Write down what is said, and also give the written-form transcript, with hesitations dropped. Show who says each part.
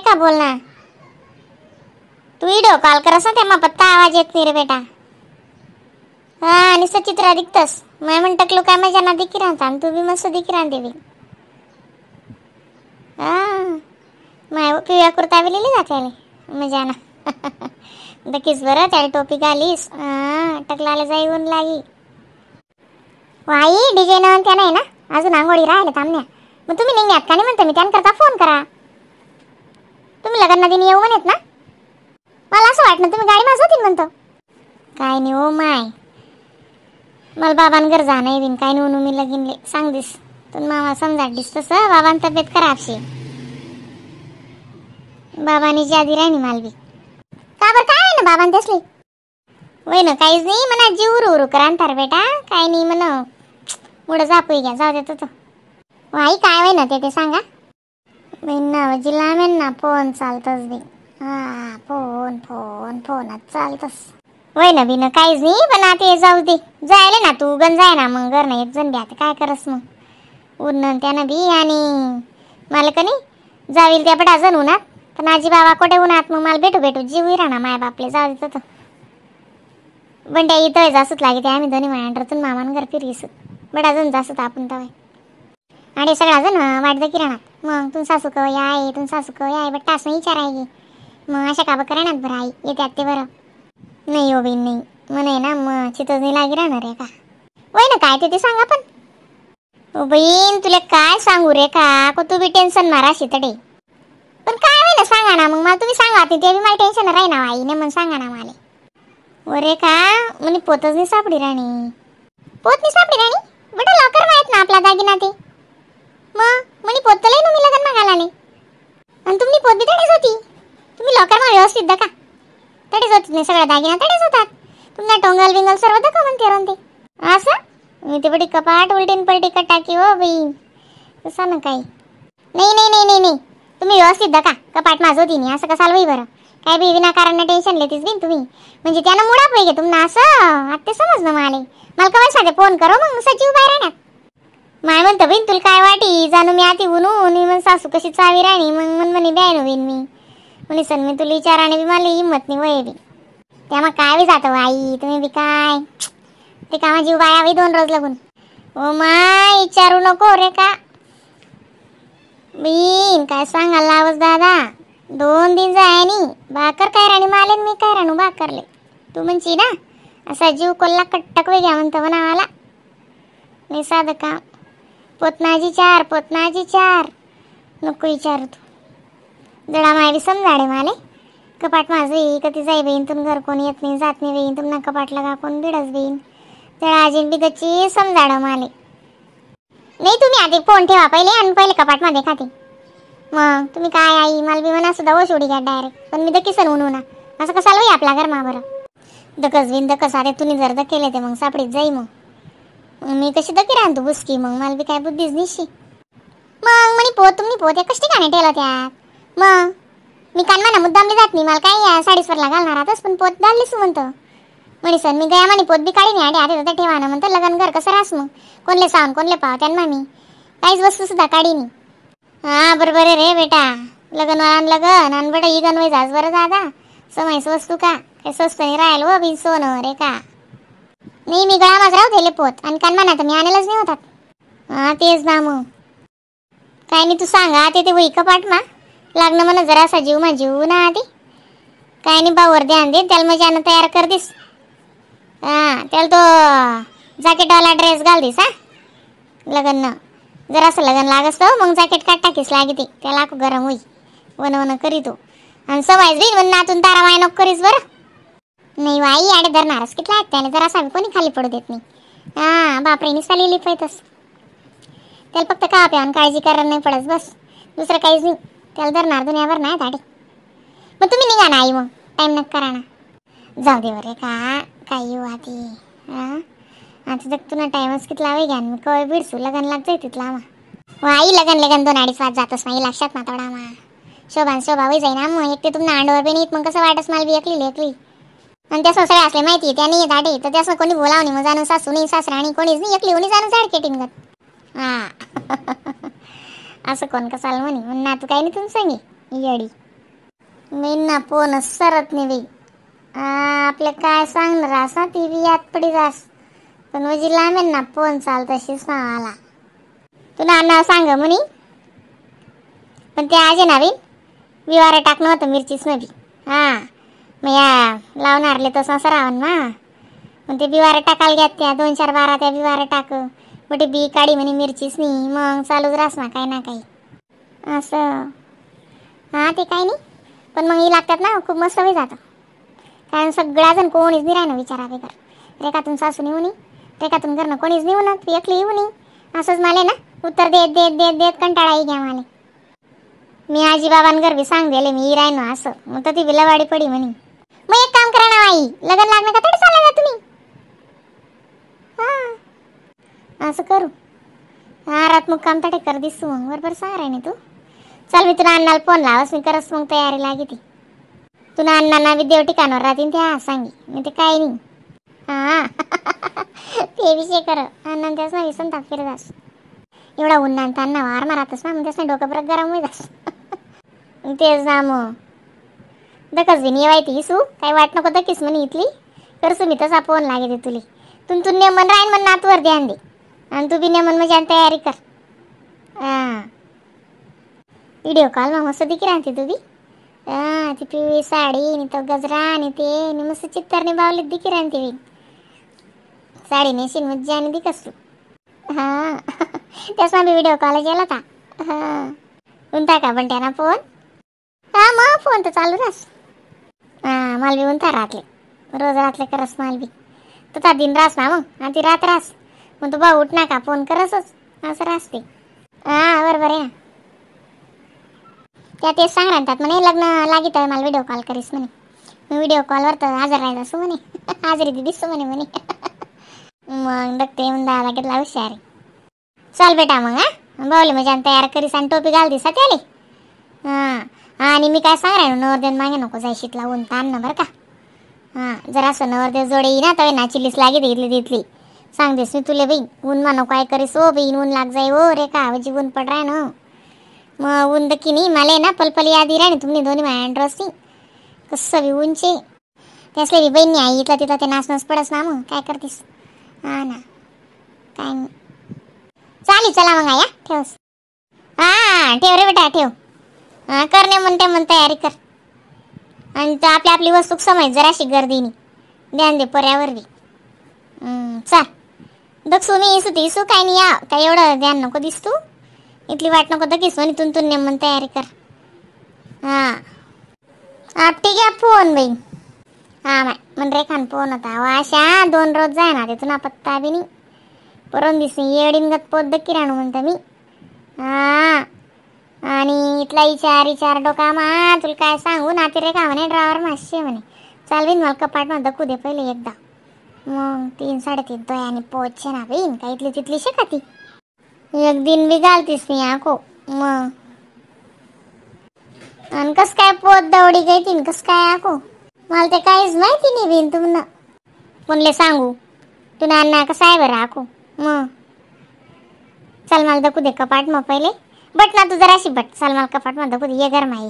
Speaker 1: का बोल ना. तू व्हिडिओ कॉल करस ना तेव्हा पत्ता आवाज येत नाही रे बेटा. हा आणि सचित्रा दिखतस मैं म्हण टकलो काय मजा ना दिखी राहता आणि तू बी मस्त दिखी राहते बी. हा माय पिवळ्या कुर्ता बी लिहिली जाते मजा ना. दकीस बरं त्याला टोपी घालीस. हा टकलाला जाई ऊन लागी. आई डिझाईन त्या नाही ना अजून आंघोळी राहिले थांबण्या. मग तुम्ही निघ्यात का नाही म्हणते मी, त्यांकरता फोन करा. तुम्ही लग्न दिन येऊ म्हणत ना, मला असं वाटलं तुम्ही गाडी माझ होती म्हणतो. काय नाही ओ my, मला बाबांगर जाणं बिन काय नाही मी लगीनले सांग दिस तू मामा समजा दिस तसं बाबां तब्येत खराबशी बाबांनी जादी राहिनी माल बी. का बरं काय आहे ना बाबां तसली वय ना काहीच नाही म्हणा जीव उरू उरू करा तार बेटा काय नाही म्हणा मुडं जापू घ्या जाऊ देतो तो. आई काय वय ना ते ते सांगा. बहीण जिल्हा मेन ना फोन चालतच बी. हा फोन फोन फोनच चालतस वय ना बिन काहीच नाही. पण आता जाऊ दे जायले ना तू गण जाय ना मग घर ना एक जण बी आता काय करस मग उन्न त्यानं बी. आणि मला का नाही जाईल त्या पटा जण उन्हात पण आजी बाबा कोठे उन्हात मग मला भेटू भेटू जीव राहणार माय बापले जाऊ देतो तो. बंड्या इथं जासूच लागे ते आम्ही दोन्ही मायांडरतून मामान घर फिरीस बडा जण जासूत आपण तवाय. आणि सगळा जण वाटतं की राहणार मग तुम सासू कवय आहे तुम सासू कवय आहे बट तास विचार आहे मग अशा काबं करणार बरं आई येत्यात ते बरं. नाही हो बहीण नाही म्हणे ना मग चितच नाही लागी राहणार रे का वय ना काय ते ते सांगा पण. ओ बहीण तुला काय सांगू रे का को तू बी टेन्शन मारा तडे पण काय होय ना सांगा ना मग मला तुम्ही सांगा ते बी मला टेन्शन राही ना आई नाही मग सांगा ना मला. अरे का म्हणे पोतच नाही सापडी राणी. पोत नाही सापडी राणी बट लॉकर माहित ना आपला दागिना ते मग म्हणे पोत तर लई ना मी लग्न मागायला आले आणि तुम्ही पोत बी तडेच होती. तुम्ही लॉकर मा व्यवस्थित दका तडेच होती नाही सगळ्या दागिना तडेच होतात तुमना टोंगल बिंगल सर्व दका म्हणते रंते असं मी ते बडी कपाट उलटीन पलटी कटाकी हो बाई तसं ना काही नाही नाही नाही नाही नाही तुम्ही व्यवस्थित दका कपाट माझं होती नाही असं कसाल होई बरं काय बी विनाकारण टेन्शन लेतीस बिन तुम्ही म्हणजे त्यानं मुडा पाहिजे तुम्हाला असं आत्ते समज ना मला मला कवाय साधे फोन करो मग सजीव बाहेर राहणार माय म्हणतं बहीण तुला काय वाटी जाणू मी आती उनू मी मग सासू कशी चावी राणी मग मन म्हणे ब्याय बहीण मी म्हणे सण मी तुला विचाराने बी मला हिंमत नाही वय बी त्या मग काय बी जातं आई तुम्ही बी काय ते कामा जीव बाया बाई दोन रोज लागून. ओ my विचारू नको रे का बहीण काय सांगायला लावस दादा दोन दिन जाय नी भाकर काय राणी माले मी काय राणू भाकरले तू म्हणची ना असा जीव कोल्हा कट्टक वेगळ्या म्हणतो म्हणावाला नाही साधं काम. पोतनाजी चार पोतनाजी चार नको विचारू तू जडा मायली समजाडे माले कपाट माझं कधी जाई बहीण तुम घर कोण येत नाही जात नाही बहीण तुमना कपाट लगा कोण बिडस बहीण जडा आजीन बी गच्ची समजाड माले. नाही तुम्ही आधी फोन ठेवा पहिले आणि पहिले कपाटमध्ये खाते मग तुम्ही काय आई मला बी म्हणा सुद्धा ओशोडी घ्या डायरेक्ट पण मी दकीसन म्हणू ना असं कसाल होई आपला घर मा बरं दकस बिन दकस अरे तुम्ही जर केले ते मग सापडीत जाई मग मी कशी दकी राहतो बुसकी मग मला बी काय बुद्धीच निशी मग म्हणे पोत तुम्ही पोत कशी ठिकाणी ठेवलं त्यात मग मी कान म्हणा मुद्दामली जात नाही मला काय साडीसवरला घालणार आताच पण पोत घाललीस म्हणतं म्हणे सर मी गया म्हणे पोत बी काढी नाही आडे आधी ठेवा ना म्हणतं लगन घर कसं रास मग कोणले सावून कोणले पाव त्यांना मी काहीच वस्तू सुद्धा काढी नाही. हा बरोबर आहे रे बेटा लगन वाला लगन आणि बडं इगन वय जास बरं दादा समायस वस्तू का काय स्वस्त नाही राहील व बिन सोनं रे का. नाही मी गळा माझ राहू दिले पोत आणि कान म्हणा तर मी आणलंच नाही होतात. हा तेच ना मग काय नाही तू सांगा ते ते वही कपाट मा लागणं म्हणा जरासा जीव मा जीव ना आधी काय नाही बावर ध्यान दे त्याला मजानं तयार कर दिस. हा त्याला तो जॅकेटवाला ड्रेस घाल दिस. हा लगन न जरासं लगन लागस तर मग जॅकेट काढ टाकीस लागे ते त्याला गरम होई वन वन करीतो आणि सवायच बी म्हण नातून तारा माय नको करीस बरं. नाही आई आडे धरणारच कितला आहेत त्याला जरासा कोणी खाली पडू देत नाही. हां बापरे निसा लिहिली पाहिजे त्याला फक्त का प्यान काळजी करायला नाही पडत बस दुसरं काहीच नाही त्याला धरणार दुनियाभर नाही आडे. मग तुम्ही निघा ना आई मग टाईम नका करा ना जाऊ दे बरे का काय येऊ आधी. हां आता तर तुला टाईमच कितला लावे घ्या मी कळ बिडसू लगन लाग जाई तिथला मा व आई लगन लगन 2-2.5 वाज जातच नाही लक्षात ना तेवढा मा शोभा शोभा होई जाईना मग एक ते तुम्हाला अंडवर बी नाहीत मग कसं वाटस मला बी एकली एकली आणि त्यासं सगळे असले माहिती त्या नाही दाडे तर त्यासं कोणी बोलावं नाही मग जाणून सासू नाही सासरा आणि कोणीच नाही एकली कोणी जाणून झाड केटीन गत. हां असं कोण कसाल म्हणे मग ना तू काही नाही तुम सांगे येडी. मी ना फोनच सरत नाही बाई. आपलं काय सांगणार असा ती बी याद पडी जास, पण म्हणजे लांबेन ना फोन चाल तशीच ना आला. तू नाना सांग म्हणी, पण ते आज ना बाई विवारा टाकणं होतं मिरचीच नवी. हां मग या लावणारले तसं असं रावण ना, मग ते बिवारे टाकायला घ्यात त्या 2-4 बारा त्या बिवारे टाक, मग ते बी काढी म्हणे मिरचीच नाही, मग चालूच राहस ना काही ना काही असं. हां ते काही नाही, पण मग ही लागतात ना खूप मस्त होई जातं, कारण सगळ्या जण कोणीच नाही राहणं विचारा बेकार. रेखातून सासू नेऊ नये, रेखातून घरनं कोणीच नाही होणार, तू एकली येऊ नये. असंच मला ना उत्तर देत देत देत देत कंटाळा येई घ्या मला. मी आजी बाबांगर बी सांग दिले मी राहिनो असं, मग तर ती बिलवाडी पडी म्हणे. मग एक काम करा ना आई, लग्न लागणं का थोडी चालला तुम्ही? हां असं करू. हां रात मग काम तडे कर दिसू मग, बरोबर सांग राही तू. चल मी तुला अण्णाला फोन लावस, मी करस मग तयारी लागी ती. तुला अण्णांना बी देव ठिकाणावर राहतील त्या सांगी, मी ते काही नाही. हां ते विषय कर अण्णा त्यास ना विसरून ताप फिरत अस, एवढा उन्हा आणि ताण वार मारतस ना, मग त्यास डोकं परत गरम होईल अस. तेच ना मग दकस बी नाही ती सू काही वाट नको दकीस म्हणे इथली करसू मी तसा फोन लागे ते तुली. तुम तू नेमन राहीन म्हण नातवर ध्यान दे, आणि तू बी नेमन म्हणजे तयारी कर. हां व्हिडिओ कॉल मग मस्त दिकी राहते तू बी. हां ती पिवळी साडी आणि तो गजरा आणि ते आणि मस्त चित्तरने बावलीत दिकी राहते बी, साडी नेशीन मज्जा आणि दिकस तू. हां त्यास मी व्हिडिओ कॉल केला होता. हां उंता का पण त्यांना फोन? हां मग फोन तर चालू रास. हां मला बी उंता राहतले रोज रातले करस माल बी, तू तर दिन रास ना मग आणि ती रात रास, मग तू भाऊ उठ ना का फोन करसच असं रासते. हां बरोबर आहे ना, त्या तेच सांग राहतात म्हणे लग्न लागित आहे मला व्हिडिओ कॉल करीस म्हणे. मी व्हिडिओ कॉलवर तर हजर राहायला असू म्हणे, हजरी ती दिसतो म्हणे म्हणे. मग बघते म्हणून दादा घेतला हुशार. चल बेटा मग हां बावली म्हणजे तयार करीस आणि टोपी घाल दिसा त्याले. हां आणि मी काय सांग राहिलो नवरदेव मागे नको जाय शीतला ऊन ताण ना बरं का. हां जरासं नवरदेव जोडे येई ना तवे ना चिलीस लागे इथली तिथली सांगतेस मी तुले बाई. ऊन मा नको काय करीस ओ बाई, ऊन लाग जाई ओ रे का म्हणजे ऊन पड राय ना, मग ऊन दकी नाही मला ना पलपली यादी राय ना तुम्ही दोन्ही माझ्या अँड्रोसनी कसं बी ऊनचे त्यासले बी बहिणी आई इथला तिथं ते नाच पडस ना, मग काय करतीस. हां ना काय नाही चालेल, चला मग आया ठेवस. हां ठेव रे बेटा ठेव. हां करणे म्हणते म्हण तयारी कर, आणि तर आपली आपली वस्तू समज जराशी गर्दीनी ध्यान दे पर्यावर बी. चल बघ मी इसू ती इसू काय नाही या काय एवढं ध्यान नको दिसतू, इथली वाट नको दकीस म्हणे तुन तुन नेमन तयारी कर. हां आपटी घ्या फोन बाई. हां माय म्हण रेखान फोन होता अशा 2 रोज जाय ना तिथून पत्ता बी नाही परवून दिस येडीन गत पोत दक्की राहणू म्हणतं मी. हां आणि इथला इचार इचार डोका मा तुला काय सांगू ना ते रेखा म्हणे ड्रायव्हर मासे म्हणे चालवीन मला कपाट मा दखू दे पहिले एकदा. मग 3 3.5 तोय आणि पोचछे ना बहीण का इथली तिथली शे का ती एक दिन बी घालतीस नाही आको. मग आणि कस काय पोत दवडी गई तीन कस काय आको मला ते काहीच माहिती नाही बीन तुम्हाला कोणले सांगू तू नाना कसं आहे बरं आको. मग चल मला दखू दे कपाट मग पहिले बट ना तू जराशी बट, चल मला कपाट मग दखू दे ये घर माई.